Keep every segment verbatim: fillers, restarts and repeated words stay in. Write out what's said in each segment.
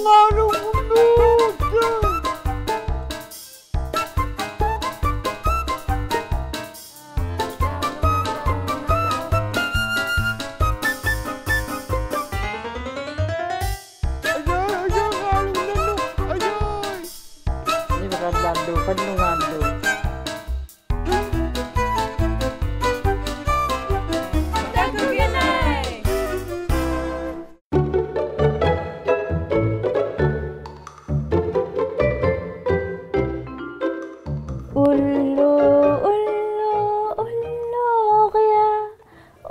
ᐅᓪᓗ, ᐅᓪᓗ, ᐅᓪᓗᕆᐊ,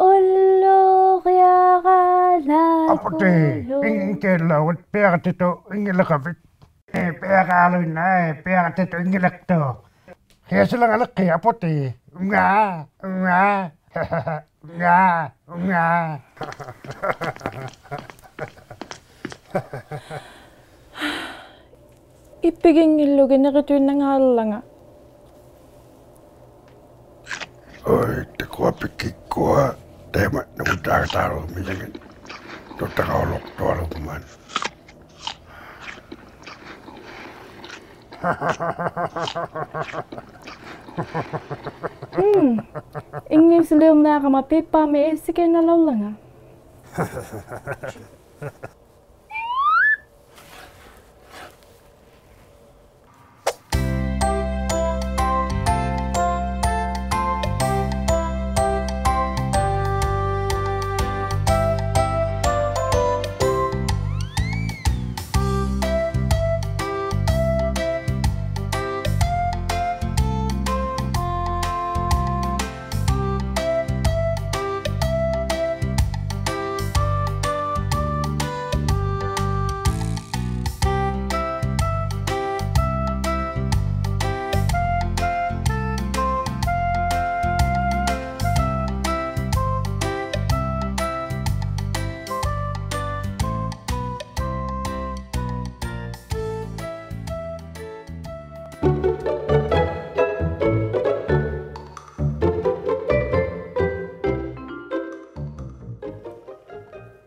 ᐅᓪᓗᕆᐊᕌᓚᒃᑯᓗ. ᐊᐳᑎ, ᐃᓐ-, ᐃᓐ-, ᐃᓐ-, ᐃᓐ-, ᐃᓐ-, ᐱᐊᕋᑎᑐᑦ ᐃᓚᖃᕕᑦ. ᐄ, ᐱᐊᕋᐊᓗᐃᓐᓇ, ᐄ, ᐱᐊᕋᑎᑐᑦ ᐃᓚᖅᑐᖅ. ᕿᐊᓯᓚᖓᓕᖅᑭᑦ ᐊᐳᑎ. ᐅᖓ, ᐅᖓ, ᐅᖓ, ᐅᖓ. ᐃᑉᐱᒋᙱᓪᓗᒋᑦ ᓂᕆᑐᐃᓐᓇᖔᓚᖓ. ᐅᐃ, ᑕᑯᐊᐱᒃᑭᒃᑯᐊ, ᑕᐃᒪ ᓄᑕᖅᑕᕈᒥᔪᖓ. ᓄᑕᖅᑕᕈᓗᒃᑐᐊᓗᒃᒪᑦ. ᒻᒻ. ᐃᙱᐅᓯᓕᐅᕐᓂᐊᕋᒪ ᐱᑉᐹᒥ ᐃᓯᑭᓇᓚᐅᓚᖓ.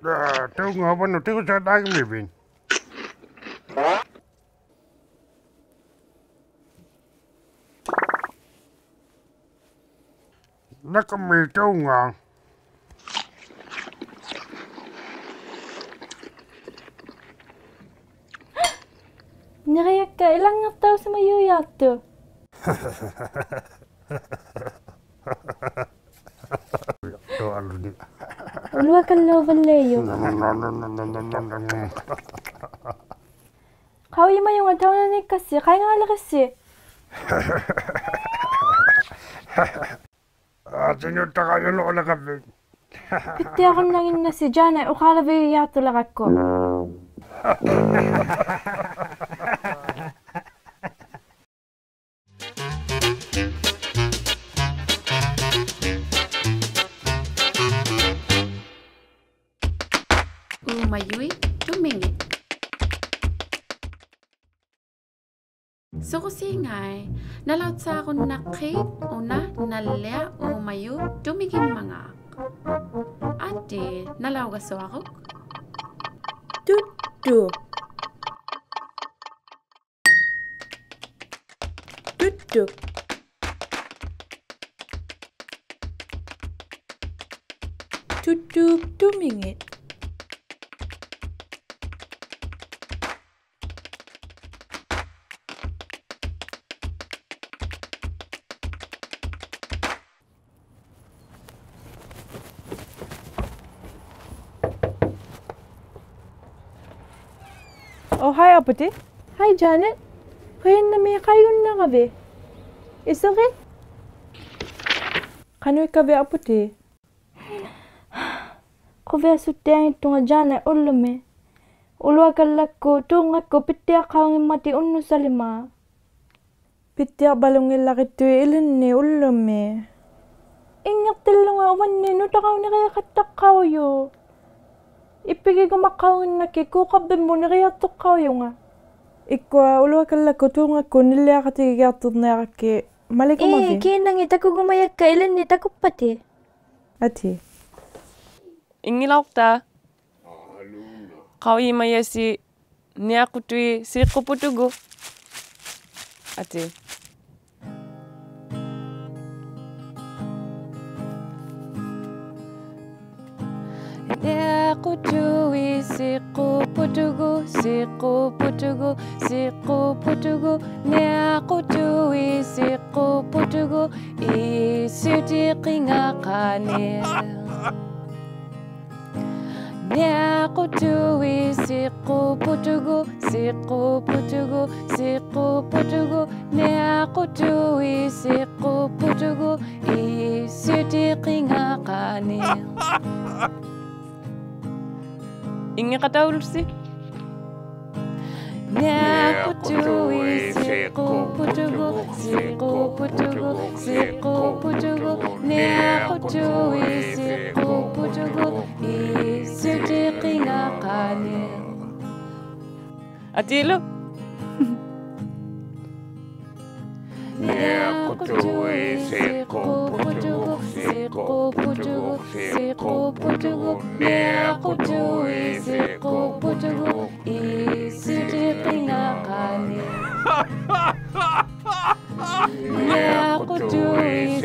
ᑕ-, ᑕᐅᖓ ᐅᕙᓐᓄᑦ ᑎᒍᓴᖅᑕᖏᒻᒥᕕᑦ. ᓇᑯᕐᒦᒃ ᑕᐅᖓ. ᓂᕆᔭᒃᑲ ᐃᓚᖓᖅᑕᐅᓯᒪᔪᔮᖅᑐᖅ. ᐅᓗᐊᑲᓪᓚᐅᕙᓪᓚᐃᔪᖅ. ᖃᐅᔨᒪᔪᖓ ᑕᐅᓇᓂᒃᑲᔅᓯ, ᖃᐃᖓᓕᕆᔅᓯ. ᐋ, ᑎᓐᓄᑦᑕᖃᔪᓄᓪᓚᖃᕕᑦ. ᐱᑦᑎᐊᕈᓐᓇᖏᓐᓇᔅᓯ ᔮᓇᐃ ᐅᖄᓚᕕᒋᒋᐊᖅᑐᓚᕋᒃᑯ. ᐆᒪᔪᐃᑦ ᑐᒥᖏᑦ. ᓱᕈᓰᖓᐃ, ᓇᓚᐅᑦᓵᕈᓐᓇᖅᑮᑦ ᐅᓇ ᓇᓪᓕᐊ ᐆᒪᔪᖅ ᑐᒥᒋᖕᒪᖔᖅ. ᐊᑏ, ᓇᓚᐅᒐᓱᐊᕈᒃ. ᑐᒃᑐᒃ. ᑐᒃᑐᒃ. ᑐᒃᑐᒃ ᑐᒥᖏᑦ. Oh, hi, ᐊᐳᑎ. Hi, Janet. ᖁᔭᓐᓇᒦᒃ ᖃᐃᒍᓐᓇᕋᕕᑦ. ᐃᓯᕆᑦ? ᖃᓄᐃᒃᑲᕕᑦ ᐊᐳᑎ? ᖁᕕᐊᓱᑦᑎᐊᙱᑦᑐᖓ Janet ᐅᓪᓗᒥ. ᐅᓗᐊᑲᓪᓚᒃᑯ ᑑᕐᖓᒃᑯᑦ ᐱᑦᑎᐊᖅᑲᐅᙱᒻᒪᑎᒃ ᐅᓐᓄᓴᓕᒫᖅ. ᐱᑦᑎᐊᕐᕙᓗᙱᓪᓚᕆᑦᑐᐃᑦ ᐃᓕᓐᓂᒃ ᐅᓪᓗᒥ. ᐃᙱᖅᑎᓪᓗᖓ ᐅᕙᓐᓂᒃ ᓄᑕᖅᑲᐅᓂᕆᐊᖃᑦᑕᖅᑲᐅᔪᖅ. ᐃᑉᐱᒋᒍᒪᖅᑲᐅᙱᓐᓇᒃᑭᑦ ᑰᖃᕝᕕᒻᒧᑦ ᓂᕆᔭᖅᑐᖅᑲᐅᔪᖓ. ᐃᒃᑯᐊ ᐅᓗᐊᑲᓪᓚᒃᑯ ᑑᕐᖓᒃᑯᑦ ᓂᓪᓕᐊᖃᑎᒋᒋᐊᖅᑐᕐᓂᐊᕋᒃᑭᑦ ᒪᓕᒍᒪᕕᑦ? ᐄ, ᑮᓇᖏᑦ ᑕᑯᒍᒪᔭᒃᑲ ᐃᓕᓐᓂᒃ ᑕᑯᑉᐸᑎᑦ. ᐊᑏ. ᐃᙱᓚᐅᖅᑕ. ᖃᐅᔨᒪᔭᓯ ᓂᐊᖁᑐᐃᑦ ᓯᖁᐳᑐᒍᑦ. ᐊᑏ. ᓂᐊᖁᑐᐃᑦ ᓯᖁᐳᑐᒍᑦ, ᓯᖁᐳᑐᒍᑦ, ᓯᖁᐳᑐᒍᑦ. ᓂᐊᖁᑐᐃᑦ ᓯᖁᐳᑐᒍᑦ, ᐃᓱᑎᖅ ᕿᖓᖃᓂᖅ. ᓂᐊᖁᑐᐃᑦ ᓯᖁᐳᑐᒍᑦ, ᓯᖁᐳᑐᒍᑦ, ᓯᖁᐳᑐᒍᑦ. ᓂᐊᖁᑐᐃᑦ ᓯᖁᐳᑐᒍᑦ, ᐃᓱᑎᖅ ᕿᖓᖃᓂᖅ. ᐃᙱᖃᑕᐅᓗᓯ. ᓂᐊᖁᑐᐃᑦ ᓯᖁᐳᑐᒍᑦ, ᓯᖁᐳᑐᒍᑦ, ᓯᖁᐳᑐᒍᑦ. ᓂᐊᖁᑐᐃᑦ ᓯᖁᐳᑐᒍᑦ, ᐃᓱᑎᖅ ᕿᖓᖃᓂᖅ. ᐊᑏᓗ. ᓂᐊᖁᑐᐃᑦ ᓯᖁᐳᑐᒍᑦ, ᓯᖁᐳᑐᒍᑦ, ᓯᖁᐳᑐᒍᑦ. ᓂᐊᖁᑐᐃᑦ ᓯᖁᐳᑐᒍᑦ, ᐃᓱᑎᖅ ᕿᖓᖃᓂᖅ. ᓂᐊᖁᑐᐃᑦ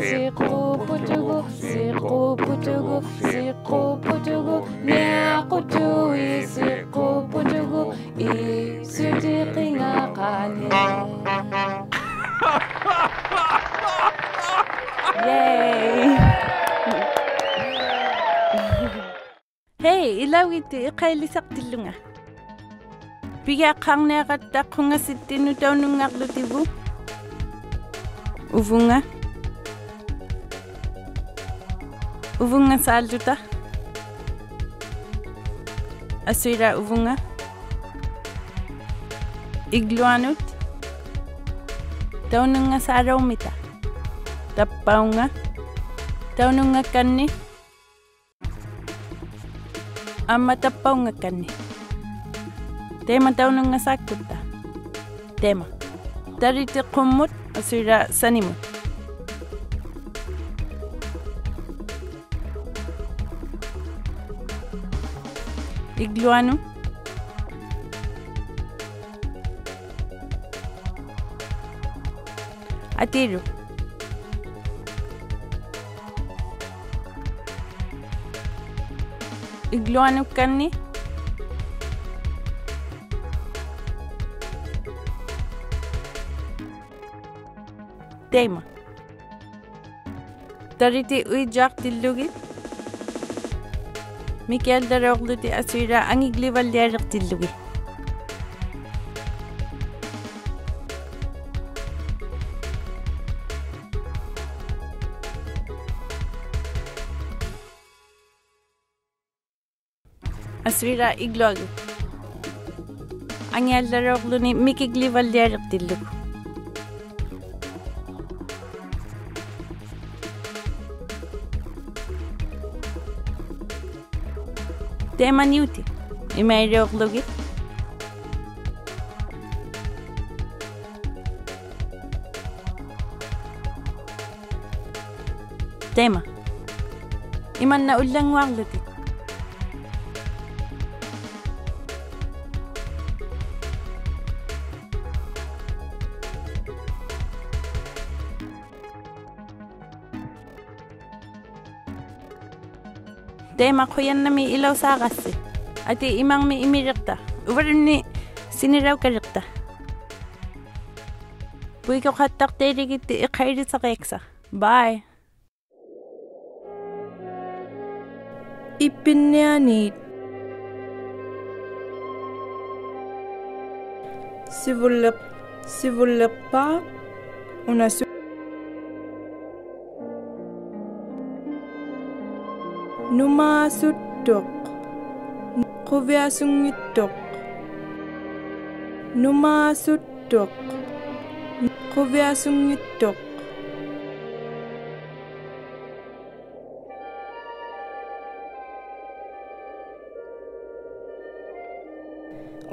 ᓯᖁᐳᑐᒍᑦ, ᓯᖁᐳᑐᒍᑦ, ᓯᖁᐳᑐᒍᑦ. ᓂᐊᖁᑐᐃᑦ ᓯᖁᐳᑐᒍᑦ, ᐃᓱᑎᖅ ᕿᖓᖃᓂᖅ. Yay! Hey, ᐃᓚᐅᒋᑦᑎ ᐃᖃᐃᓕᓴᖅᑎᓪᓗᖓ. ᐱᒋᐊᖅᑳᕐᓂᐊᕋᑦᑕ ᖁᖓᓯᑦᑎᓐᓄᑦ ᑕᐅᓄᙵᕐᓗᑎᒍ. ᐅᕗᖓ. ᐅᕗᙵᓵᕐᓗᑕ. ᐊᓱᐃᓛ ᐅᕗᖓ. ᐃᒡᓗᐊᓄᑦ. ᑕᐅᓄᙵᓵᓚᐅᕐᒥᑕ. ᑕᑉᐸᐅᖓ. ᑕᐅᓄᙵᒃᑲᓐᓂᖅ. ᐊᒻᒪ ᑕᑉᐸᐅᙵᒃᑲᓐᓂᖅ. ᑕᐃᒪ ᑕᐅᓄᙵᓵᒃᑯᑦᑕ. ᑕᐃᒪ. ᑕᓕᑎᑦ ᖁᒻᒧᑦ, ᐊᓱᐃᓛ ᓴᓂᒧᑦ. ᐃᒡᓗᐊᓄᑦ. ᐊᑏᓗ. ᐃᒡᓗᐊᓄᒃᑲᓐᓂᖅ. ᑕᐃᒪ. ᑕᓕᑎᑦ ᐅᐃᔮᖅᑎᓪᓗᒋᑦ. ᒥᑭᐊᓪᓚᓚᐅᕐᓗᑎᑦ ᐊᓱᐃᓛ ᐊᖏᒡᓕᕙᓪᓕᐊᓕᖅᑎᓪᓗᒋᑦ. ᐊᓱᐃᓛ ᐃᒡᓗᐊᕈᒃ. ᐊᖏᐊᓪᓚᓚᐅᕐᓗᓂ ᒥᑭᒡᓕᕙᓪᓕᐊᓕᖅᑎᓪᓗᒍ. ᑕᐃᒪ ᓂᐅᑎᑦ. ᐃᒪᐃᓕᐅᕐᓗᒋᑦ. ᑕᐃᒪ. ᐃᒪᓐᓇ ᐅᓪᓚᙳᐊᕐᓗᑎᑦ. ᑕᐃᒪ ᖁᔭᓐᓇᒦᒃ ᐃᓚᐅᓵᕋᔅᓯ. ᐊᑏ ᐃᒪᕐᒥᒃ ᐃᒥᓕᖅᑕ. ᐅᕝᕙᓘᓐᓃᑦ ᓯᓂᓚᐅᑲᓕᖅᑕ. ᐳᐃᒍᖃᑦᑕᖅᑕᐃᓕᒋᑦᑎ ᐃᖃᐃᓕᓴᕆᐊᒃᓴᖅ. Bye. ᐃᑉᐱᓐᓂᐊᓃᑦ. ᓯᕗᓪᓕᖅ-, ᓯᕗᓪᓕᖅᐹᖅ. ᐅᓇ ᓱ-, ᓄᒫᓱᑦᑐᖅ. ᖁᕕᐊᓱᙱᑦᑐᖅ. ᓄᒫᓱᑦᑐᖅ. ᖁᕕᐊᓱᙱᑦᑐᖅ.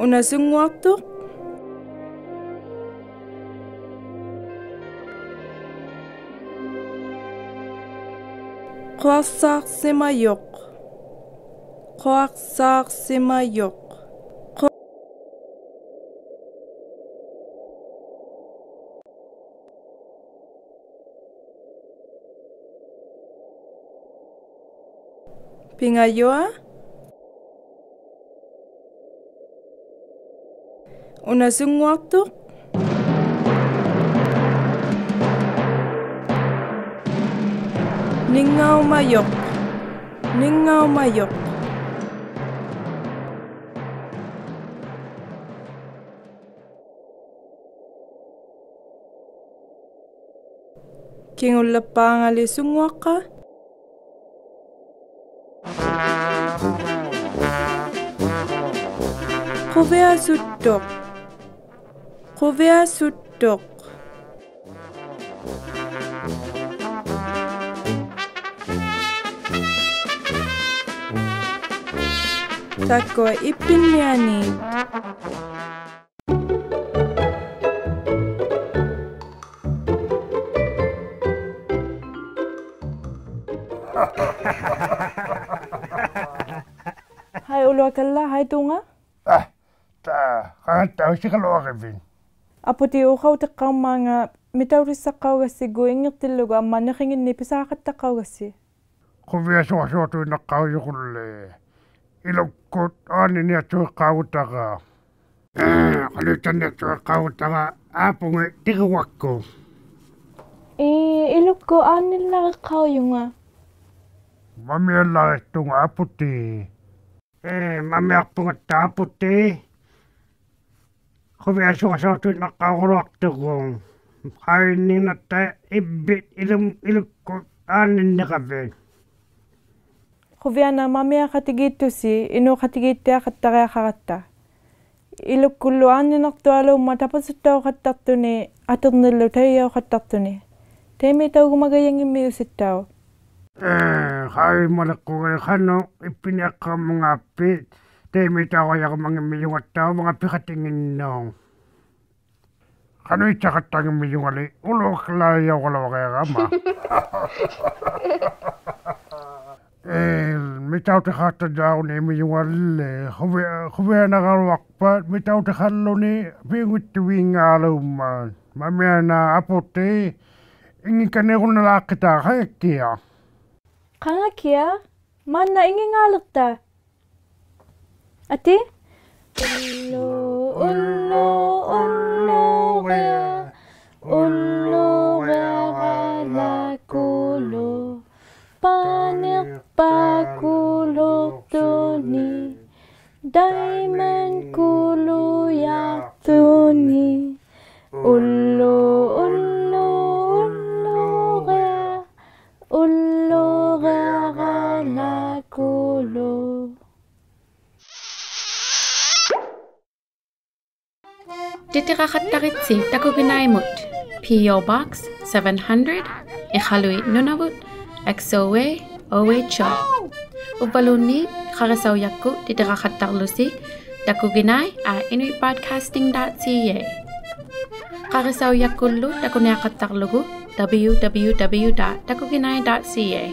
ᐅᓇ ᓱᙳᐊᖅᑐᖅ. ᖁᐊᖅᓵᖅᓯᒪᔪᖅ. ᖁᐊᖅᓵᖅᓯᒪᔪᖅ. ᖁ-, ᐱᖓᔪᐊ. ᐅᓇ ᓱᙳᐊᖅᑐᖅ. ᓂᙵᐅᒪᔪᖅ. ᓂᙵᐅᒪᔪᖅ. ᑭᖑᓪᓕᖅᐹᖓᓕ ᓱᙳᐊᖅᑲ? ᖁᕕᐊᓱᑦᑐᖅ. ᖁᕕᐊᓱᑦᑐᖅ. ᑖᒃᑯᐊ ᐃᑉᐱᓐᓂᐊᓃᑦ. ᕼᐊᐃ ᐅᓗᐊᑲᓪᓚᒃ, ᕼᐊᐃ ᑑᖓ. ᐋ, ᑕ, ᖃᖓᑦᑕᐅᖅ ᓯᑲᓗᐊᕆᕕᑦ. ᐊᐳᑎ ᐅᖃᐅᑎᖅᑲᐅᒻᒪᖓ ᒥᑕᐅᑎᒃᓴᖅᑲᐅᒐᔅᓯᒍ ᐃᙱᖅᑎᓪᓗᒍ ᐊᒻᒪ ᓂᕿᖏᓐᓂᒃ ᐱᓵᖃᑦᑕᖅᑲᐅᒐᔅᓯ. ᖁᕕᐊᓱᕋᓱᐊᑐᐃᓐᓇᖅᑲᐅᔪᒍᓪᓕ. ᐃᓗᒃᑯᑦ ᐋᓐᓂᓂᐊᑦᓱᒃᑲᐅᒍᑕᕋ. ᖃᓄᐃᑦᑕᓐᓂᐊᑦᓱᒃᑲᐅᒍᑕᕋ ᐋᐳᖏᑦ ᑎᒍᕙᒃᑯᑦ. ᐄ, ᐃᓗᒃᑯᑦ ᐋᓐᓂᓪᓚᕆᖅᑲᐅᔪᖓ. ᒪᒥᐊᓪᓚᕆᖅᑐᖓ ᐊᐳᑎ. ᐄ, ᒪᒥᐊᖅᐳᖓᑦᑕ ᐊᐳᑎ. ᖁᕕᐊᓱᕋᓱᐊᑐᐃᓐᓇᖅᑲᐅᕈᓗᐊᖅᑐᒍᑦ. ᖃᐅᔨᓐᓂᖕᒪᑕ ᐃᕝᕕᑦ ᐃᓗᒻ-, ᐃᓗᒃᑯᑦ ᐋᓐᓂᕐᓂᕋᕕᑦ. ᖁᕕᐊᓇ ᒪᒥᐊᖃᑎᒌᑦᑐᓯ, ᐃᓅᖃᑎᒌᑦᑎᐊᖃᑦᑕᕆᐊᖃᕋᑦᑕ. ᐃᓗᒃᑯᓪᓗ ᐋᓐᓂᓇᖅᑐᐊᓘᒻᒪᑦ ᑕᐸᓱᑦᑕᐅᖃᑦᑕᖅᑐᓂ, ᐊᑎᕐᓂᓪᓗ ᑕᐃᔭᐅᖃᑦᑕᖅᑐᓂ. ᑕᐃᒪᐃᑕᐅᒍᒪᒐᔭᙱᒻᒥᔪᓯᑦᑕᐅᖅ. ᐄ, ᖃᐅᔨᒪᓕᖅᑯᖓᓕ ᖃᓄᖅ ᐃᑉᐱᓂᐊᖅᑲᐅᒻᒪᖔᖅᐱᑦ, ᑕᐃᒪᐃᑕᐅᒐᔭᒍᒪᙱᒻᒥᔪᖓᑦᑕᐅᖅ ᒪᖓ ᐱᖃᑎᖏᓐᓄᑦ. ᖃᓄᐃᑦᓴᖃᑦᑕᙱᒻᒥᔪᖓᓕ, ᐅᓗᐊᖅᓚᐃᔭᐅᒐᓗᐊᕆᐊᕋᒪ. ᐄ, ᒥᑕᐅᑎᖃᑦᑕᔮᕈᓐᓇᒻᒥᔪᖓᓕ, ᖁᕕ-, ᖁᕕᐊᓇᕋᓗᐊᖅᐸᑦ, ᒥᑕᐅᑎᖃᕐᓗᓂ, ᐱᐅᙱᑦᑐᕕᖓᓘᒻᒪᑦ. ᒪᒥᐊᓇ ᐊᐳᑎ, ᐃᙱᒃᑲᓐᓂᕈᓐᓇᓛᖅᑭᑕ, ᖃᖓᑭᐊᖅ. ᖃᖓᑭᐊᖅ? ᒫᓐᓇ ᐃᙱᖔᓕᖅᑕ. ᐊᑏ? ᐅᓪᓗ, ᐅᓪᓗ, ᐅᓪᓗᕆᐊ, ᐅᓪᓗᕆᐊᕋᓚᑯᓗᒃ. ᐸᓂᖅᐹᑯᓗᒃᑐᓂ, ᑕᐃᒪᓐᑯᓗᔭᖅᑐᓂ. ᐅᓪᓗ, ᐅᓪᓗ, ᐅᓪᓗᕆᐊ, ᐅᓪᓗᕆᐊᕋᓚᑯᓗᒃ. ᑎᑎᕋᖃᑦᑕᕆᑦᓯ ᑕᑯᒋᓇᐃᒧᑦ, P O Box seven hundred, ᐃᖃᓗᐃᑦ ᓄᓇᕗᑦ, X O A, O H O. ᐅᕝᕙᓘᓐᓃᑦ ᖃᕆᓴᐅᔭᒃᑯᑦ ᑎᑎᕋᖃᑦᑕᕐᓗᓯ, takuginai at inuitbroadcasting dot C A. ᖃᕆᓴᐅᔭᒃᑯᓪᓗ ᑕᑯᓂᐊᖃᑦᑕᕐᓗᒍ, W W W dot takuginai dot C A.